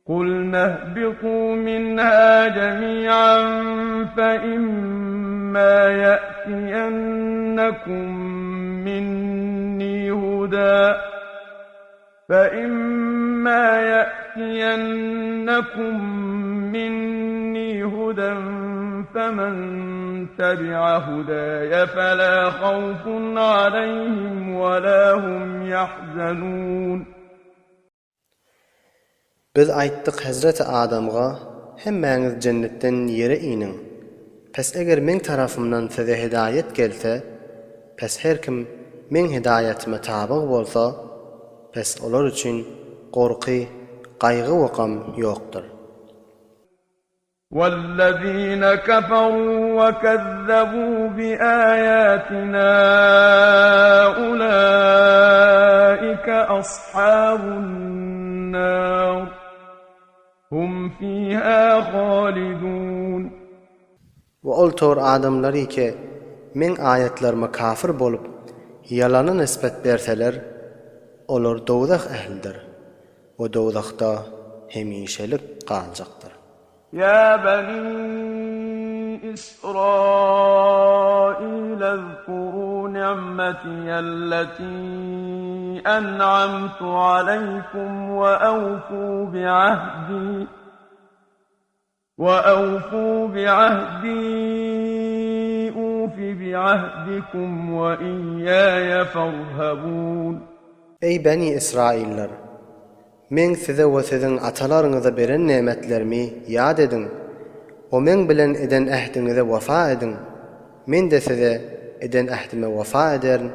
Kulna ihbitu minha jemi'an fe imma ye'tiyennekum minni huda fe imma ye'tiyennekum minni hudan femen tebi'a hudaya fela havfun aleyhim ve la hum yahzenun. Biz aýtdyk hezreti Adamga, Hemmäňiz jennetden ýere iniň. Pes eger meň tarapymdan size hedaýat gelse, pes her kim meň hedaýatyma tabyg bolsa, pes olar üçin gorky, gaýgy we gam ýokdur. Wellezine keferu we kezzebu bi aýatina ulaike ashabun nar hum fiha halidun. We ol tor adamlar ike Meň aýatlaryma kafir bolup, ýalana nisbet berseler, olar dowzah ählidir we dowzahda hemişelik galjakdyr. Ýa bani Israil ezkuru ni'metiyelleti en'amtu aleýkum we awfu bi'ahdi we awfu bi'ahdi ufi bi'ahdikum we iyyaye farhabun. Eý beni Israiller! Meň size we siziň atalaryňyza beren nemetlerimi ýat ediň we Meň bilen eden ähdiňize wepa ediň, Men-de size eden ähdime wepa ederin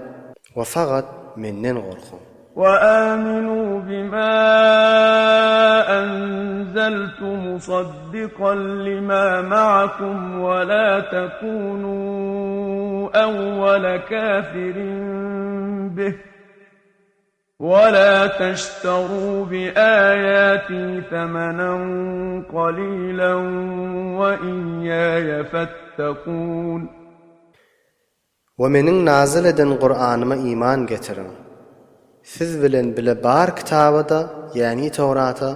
we fagat Menden gorkuň. We aminu bima anzaltu musaddikan lima ma'akum we la takunu awwala kafirin bih. ولا تشتروا بآياتي ثمنا قليلا وإياي فاتقون. We meniň nazyl eden Kuranyma iman getiriň. Siz bilen bile bar kitaba-da, ýäni Towrata,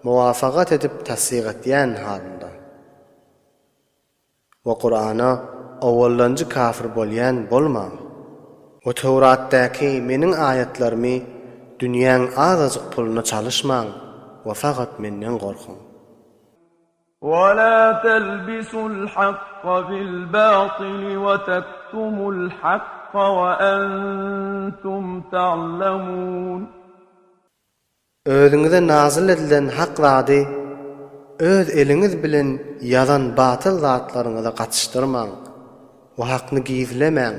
muwafagat edip tassyk etýän halynda. We Kurana owallanjy kafir bolýan bolmaň. We Töwratdaky meniň aýatlarymy dünýäň azajyk puluna çalyşmaň we fakat menden gorkuň. We la telbisul hakka bil batyli we tektumul hakka we entum ta'lemun. Özüňize nazyl edilen hak zady öz eliňiz bilen ýazan batyl zatlaryňyza gatyşdyrmaň we hakny gizlemäň,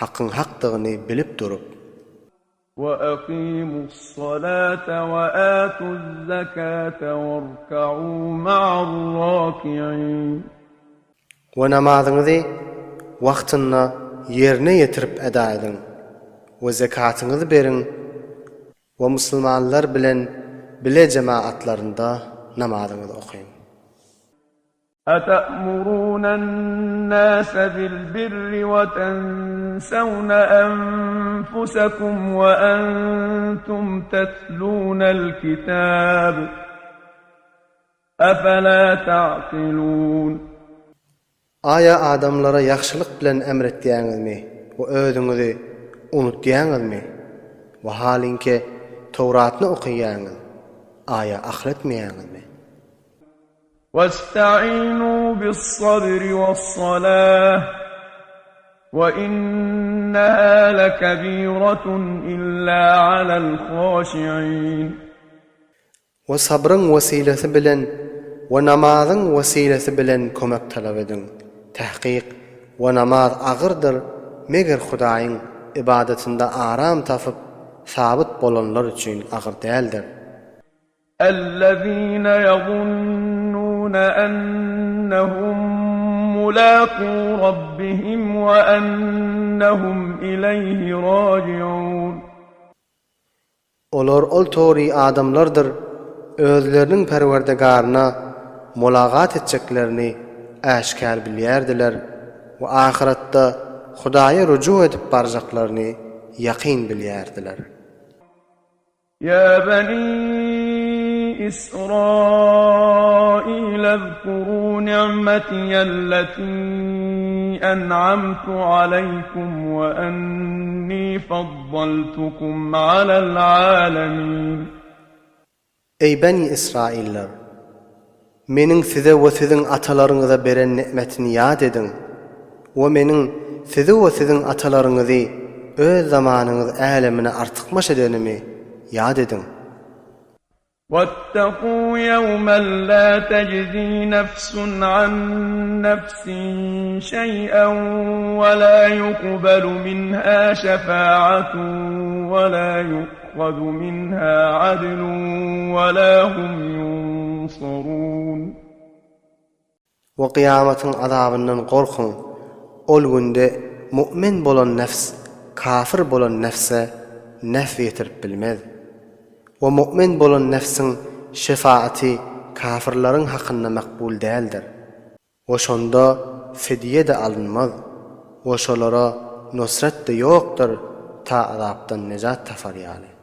hakyň hakdygyny bilip durup. We akymus-salate we atuz-zekate werka'u ma'ar-raki'in. We namazyňyzy wagtynda ýerine ýetirip eda ediň we zekatyňyzy beriň we musulmanlar bilen bile jemagatlarynda namazyňyzy okyň. Ete'murunennase bil-birri we tensewne enfusekum we entum tetlunel kitab. Efela ta'kilun. Aýa adamlara ýagşylyk bilen emr etýäňizmi we özüňizi unutýaňyzmy? We halinki Towratny okyýaňyz, aýa akyl etmeýäňizmi? Westa'inu bis-sabri was-salah, we inneha lekebiratun illa alel-haşi'in. We sabryň wesilesi bilen we namazyň wesilesi bilen kömek talap ediň. Tahkyk, we namaz agyrdyr, meger Hudaýyň ybadatynda aram tapyp, sabyt bolanlar üçin agyr däldir. Ellezine ýazunnune ennehum mulâkû rabbihim we ennehum ileýhi râji'ûn. Olar ol tory adamlardyr, özleriniň Perwerdigaryna mulagat etjeklerini äşgär bilýärdiler we ahyretde Hudaýa rujuk edip barjaklaryny ýakyn bilýärdiler. Ýa beni. Israila zkurû ni'metiyelletî en'amtu aleýkum we ennî faddaltukum alel âlemîn. Eý, Beni Israiller! Meniň size we siziň atalaryňyza beren ni'metini ýat ediň we Meniň sizi we siziň atalaryňyzy öz zamanyňyz älemine artykmaç edenimi ýat ediň. Wettekû ýewmen lâ tejzî nefsun an nefsin şeý'en we lâ ýukbelu minhâ şefâ'atun we lâ ýu'hadu minhâ adlun we lâ hum ýunsarûn. We kyýamatyň azabyndan gorkuň, ol günde mu'min bolan nefs kafir bolan nefse nef ýetirip bilmez. We mu'min bolan nefsiň şefaaty kafirleriň hakynda makbul däldir. We şonda fidýe-de alynmaz we şolara nusret-de ýokdur ta azapdan nejat tapar ýaly.